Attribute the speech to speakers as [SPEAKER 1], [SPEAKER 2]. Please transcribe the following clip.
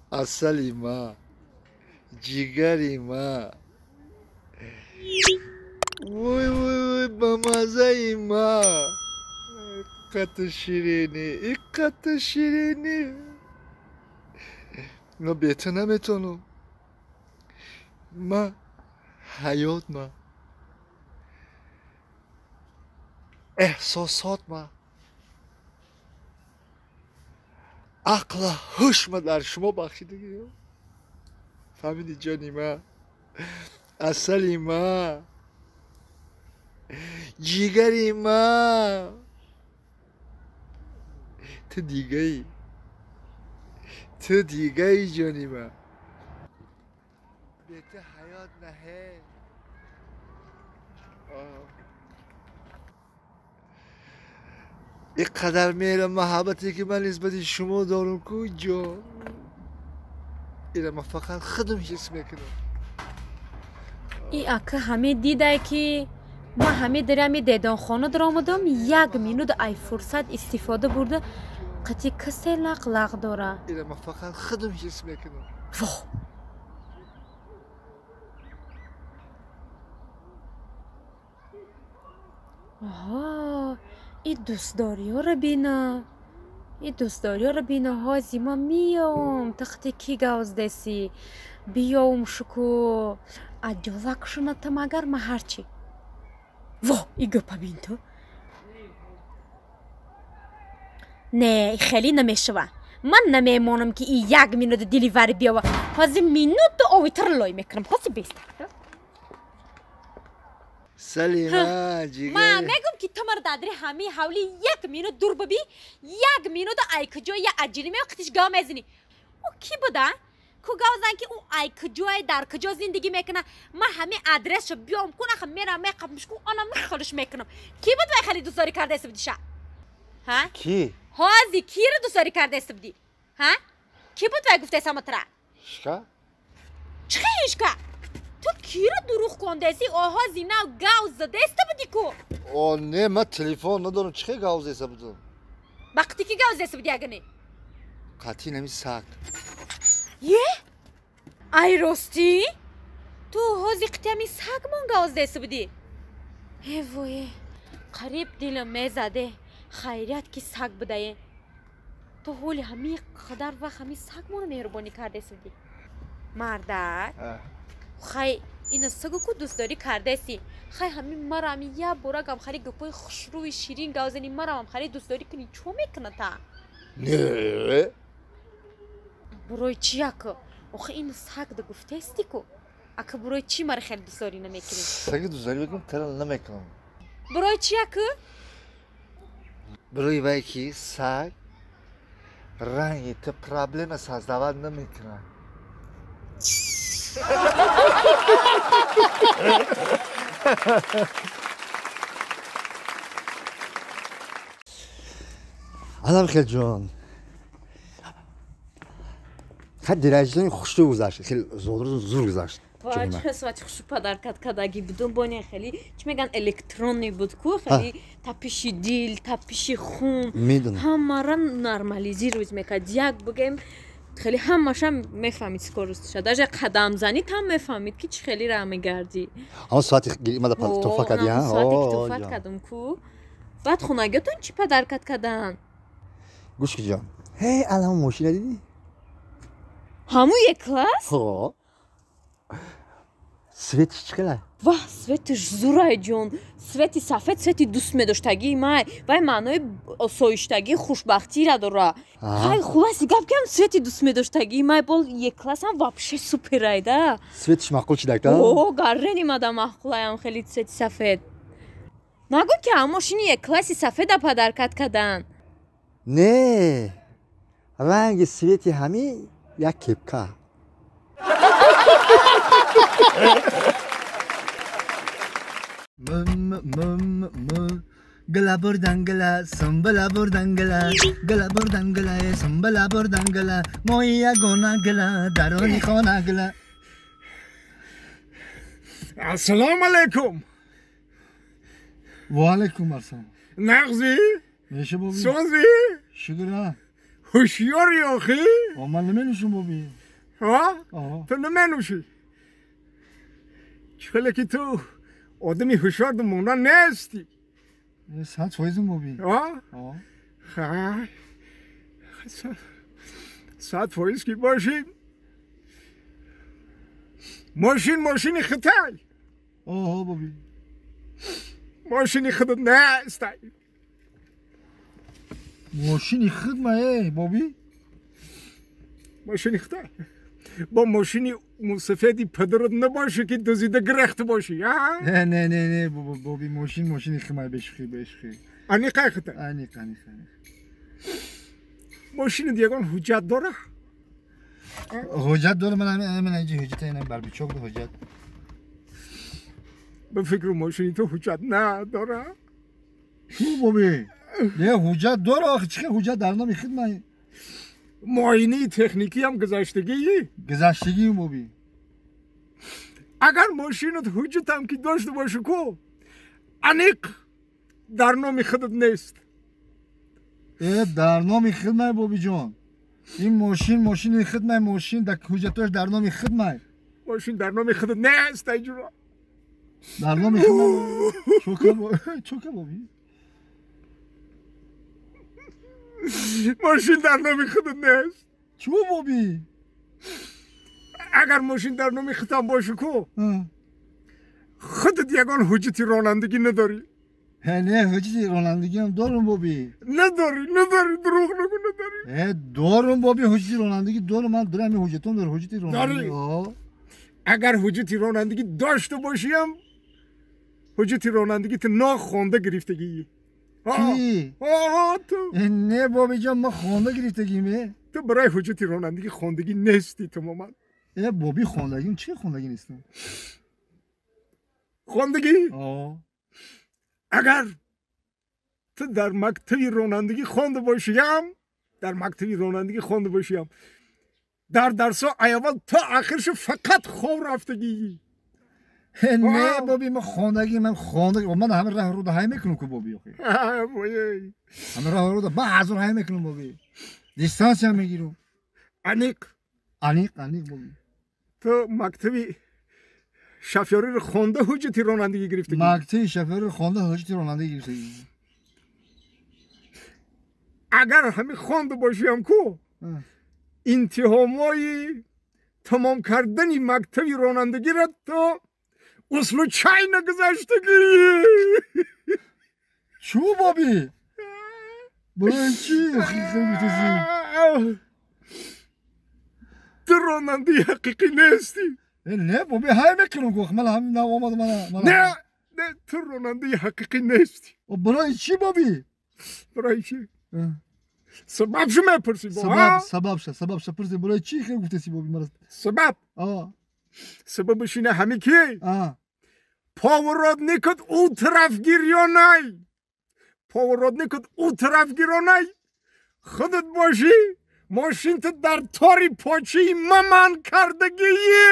[SPEAKER 1] Асали ма, ҷигари ма, вой вой вой, ба маззаи ма, иққату ширинӣ, иққату ширинӣ. Ма бе ту наметавонам. Ма ҳаёт ма, эҳсосот ма, ақла ҳушма дар шумо бахшидагиё. Фаҳмиди, ҷони ма, асали ма, ҷигари ма, ту дигаӣ, ту дигаӣ, ҷони ма. Бе ту ҳаёт наҳе. Ин қадар меҳру муҳаббате ки ман нисбати шумо дорам ку, ҷон, ира ман фақат худам ҳис мекунам.
[SPEAKER 2] И ака ҳаме дидай, ки ман ҳаме дарами дедонхона даромадам, як минут ай фурсат истифода бурда, қати касе лақ лақ дора.
[SPEAKER 1] Ира ман фақат худам ҳис мекунам.
[SPEAKER 2] Во, оҳо, и дӯстдориёро бина, и дӯстдориёро бина. Ҳози ман миём, тахти ки гавздеси, биём шуку аҷолак шунатам, агар ма ҳарчи. Во, и гапа бин ту. Не, хеле намешава. Ман намемонам, ки и як минута деливари биёва. Ҳози минуту овитр лой мекунам, ҳози беста.
[SPEAKER 1] Салима, ҷигар.
[SPEAKER 2] Ман мегум, ки ту мара дадри ҳамаи ҳавли як минут дур бибӣ, як минута ай куҷо я аҷили мео, қитиш гав мезанӣ. Ӯ кӣ буда ку гав зан, ки ӯ ай куҷое, дар куҷо зиндагӣ мекуна? Ман ҳамаи адресшо биём кун, аха, мерам, меқапмш ку, ана мехолиш мекунам. Кӣ буд вай, хеле дӯстдорӣ кардаеста будиша, ҳа?
[SPEAKER 1] Кӣ?
[SPEAKER 2] Ҳози киро дӯстдорӣ кардаеста будӣ, ҳа? Кӣ буд вай, гуфтаеса матра?
[SPEAKER 1] Ишка.
[SPEAKER 2] Чӣ ишка? Ту киро дурӯғ кондаеси? Оҳози нав гав задаеста будӣ ку.
[SPEAKER 1] О, не, ман телефон надорам, чӣ хел гав задаеста будам?
[SPEAKER 2] Вақте ки гав задаеста будӣ, агане?
[SPEAKER 1] Қатъи нами саг.
[SPEAKER 2] Е, ай ростӣ, ту ҳози қитами сагмон гав задаеста будӣ? Э вое, қариб дилам мезаде. Хайрият, ки саг будае. Ту ҳоли ҳамин қадар вақт ҳамин сагмоно меҳрубонӣ кардаеста будӣ, мардак. Хай, ина сагу ку дӯстдорӣ кардаеси. Хай, ҳамин мара ҳамин як борагам хали гапҳои хушрӯи ширин гав зани, марамам хали дӯстдорӣ кунӣ, чо мекуната?
[SPEAKER 1] Не.
[SPEAKER 2] Барои чи, ака? Охи ин саг да гуфтаести ку. Ака, барои чӣ мара хеле дӯстдорӣ намекунӣ?
[SPEAKER 1] Саги дӯстдорӣ мекунам, тара намекунам.
[SPEAKER 2] Барои чи, ака?
[SPEAKER 1] Барои вай ки саг ранги ту проблема создавать намекунад. Адам хелҷон, хеле дираҷони хушрӯ гузашт, хеле зодрӯз зур гузашт.
[SPEAKER 2] Чӣ хушу подаркат кадаги будум, боне хеле, чӣ меган, электронный буд ку, хеле тапиши дил, тапиши хун.
[SPEAKER 1] Медонам.
[SPEAKER 2] Ҳамара нормализировать мекард, як бигем, хеле ҳамаша мефаҳмид, скоростша, даже қадамзанӣ там мефаҳмид, ки чӣ хеле раҳ мегардӣ.
[SPEAKER 1] Ҳамон соати мада туҳфа кардӣ?
[SPEAKER 2] Соате ки туҳфат кардум ку. Баъд хонагиётон чӣ подаркат карданд?
[SPEAKER 1] Гӯш ки, ҷон, ҳей, алан мошина дидӣ?
[SPEAKER 2] Ҳамун як класс?
[SPEAKER 1] Ҳо, светиш чӣ хела?
[SPEAKER 2] Ваҳ, светиш зурай, ҷон, свети сафед, свети дӯст медоштагии май. Вай маънои осоиштагӣ, хушбахтира дора. Хай, хулоси гап кам, свети дӯст медоштагии май бол як классам вообще суперай да.
[SPEAKER 1] Светиш маъқул чидакта?
[SPEAKER 2] О, гаррени мада маъқулаям хеле свети сафед. Нагӯ, ки ҳам мошини як класси сафеда подаркат карданд?
[SPEAKER 1] Не, ранги свети ҳамин як кепка. м м м гала бурдан гала, сумбала бурдан гала, гала бурдан гала, сумбала бурдан гала, мои ягона гала, даруни хона гала.
[SPEAKER 3] Ассалому алайкум.
[SPEAKER 1] Ва алайкум ассалом.
[SPEAKER 3] Нағзӣ?
[SPEAKER 1] Меша, боби.
[SPEAKER 3] Созӣ?
[SPEAKER 1] Шукр.
[SPEAKER 3] ҳушёри охӣ?
[SPEAKER 1] Ман наменӯшам боби.
[SPEAKER 3] Ҳа? Ту наменӯшӣ? Чӣ хеле ки ту одами ҳушёр монда нестӣ.
[SPEAKER 1] 100% боби.
[SPEAKER 3] Ҳа? 100% ки бошӣ, мошин мошини хитай.
[SPEAKER 1] Оҳо боби.
[SPEAKER 3] Мошини худат нестай.
[SPEAKER 1] Мошини худ ма боби?
[SPEAKER 3] Мошини хитай. Бо мошини мусафеди падарат набошӣ ки дузида гирехта бошӣ, а?
[SPEAKER 1] Не, не, не, не, боби, мошин мошини химай, бешухӣ, бешухӣ.
[SPEAKER 3] Аниқай хитай?
[SPEAKER 1] Аниқ, аниқ, аниқ.
[SPEAKER 3] Мошинат ягон ҳуҷҷат дора?
[SPEAKER 1] Ҳуҷҷат дора, ман ман инҷа ҳуҷҷат инам барбичок ҳуҷҷат.
[SPEAKER 3] Ба фикру мошини ту ҳуҷҷат надора?
[SPEAKER 1] Чӣ боби? Не, ҳуҷҷат дора, охи чӣ ҳуҷҷат дар номи худ ман.
[SPEAKER 3] Муоинаи техникиам гузаштагӣ?
[SPEAKER 1] Гузаштагӣ боби.
[SPEAKER 3] Агар мошинат ҳуҷҷатам ки дошта бошӣ ку, аниқ дар номи худат нест.
[SPEAKER 1] Дар номи худ май бобиҷон. Ин мошин мошини худ май, мошин дар ҳуҷҷатош дар номи худ май.
[SPEAKER 3] Мошин дар номи худат нест, айҷуро.
[SPEAKER 1] Дар номи худ май. Чока боби?
[SPEAKER 3] Мошин дар номи худат нест.
[SPEAKER 1] Чӯ боби?
[SPEAKER 3] Агар мошин дар номи худам бошӣ ку, худат ягон ҳуҷҷати ронандагӣ надорӣ.
[SPEAKER 1] Не, ҳуҷҷати ронандагиам дорум боби.
[SPEAKER 3] Надорӣ, надорӣ, дурӯғ нагӯ, надорӣ.
[SPEAKER 1] Дорум боби, ҳуҷҷати ронандагӣ дорум, ман дорам ҳамин ҳуҷҷатон дорам, ҳуҷҷати ронандагӣ.
[SPEAKER 3] Агар ҳуҷҷати ронандагӣ дошта бошиам, ҳуҷҷати ронандагӣ ту нохонда гирифтагӣ.
[SPEAKER 1] Чӣ?
[SPEAKER 3] Ту.
[SPEAKER 1] Не бобиҷон, ман хонда гирифтагим.
[SPEAKER 3] Ту барои ҳуҷҷати ронандагӣ хондагӣ нестӣ тамоман.
[SPEAKER 1] Боби, хондагим, чӣ хондагӣ нестам?
[SPEAKER 3] Хондагӣ? Агар ту дар мактаби ронандагӣ хонда бошиям, дар мактаби ронандагӣ хонда бошиям, дар дарсҳо аввал то ахиршо фақат хоб рафтагӣ.
[SPEAKER 1] Не боби, ман хондагӣ, ман хондагӣ, ман ҳама раҳ руда ҳай мекунам ку боби охи. Ҳама раҳ руда ба ҳазор ҳай мекунам боби. Дистанция мегирам.
[SPEAKER 3] Аниқ?
[SPEAKER 1] Аниқ, аниқ боби.
[SPEAKER 3] Ту мактаби шофёриро хонда ҳуҷҷати ронандагӣ гирифтагӣ?
[SPEAKER 1] Мактаби шофёриро хонда ҳуҷҷати ронандагӣ гирифтагӣ.
[SPEAKER 3] Агар ҳамин хонда бошиам ку, интиҳомҳои тамом кардани мактаби ронандагиро ту случайно гузаштагӣ.
[SPEAKER 1] Чӯ боби? Барои чӣ гуфтасӣ?
[SPEAKER 3] Ту ронандаи ҳақиқӣ нестӣ.
[SPEAKER 1] Не боби, ҳай мекунам ку, ман ҳамин нав омад мана.
[SPEAKER 3] Не, не, ту ронандаи ҳақиқӣ нестӣ.
[SPEAKER 1] Барои чӣ боби?
[SPEAKER 3] Барои чӣ? Сабабшо мепурсӣ бо?
[SPEAKER 1] Сабаб, сабабша, сабабша пурсӣ, барои чӣ хел гуфтасӣ боби мара?
[SPEAKER 3] Сабаб? Сабабаш ина ҳами ки? Поворотникат ӯ тараф гирёнай. Поворотникат ӯ тараф гирёнай. Худат бошӣ, мошинта дар тори почаи маман кардагие.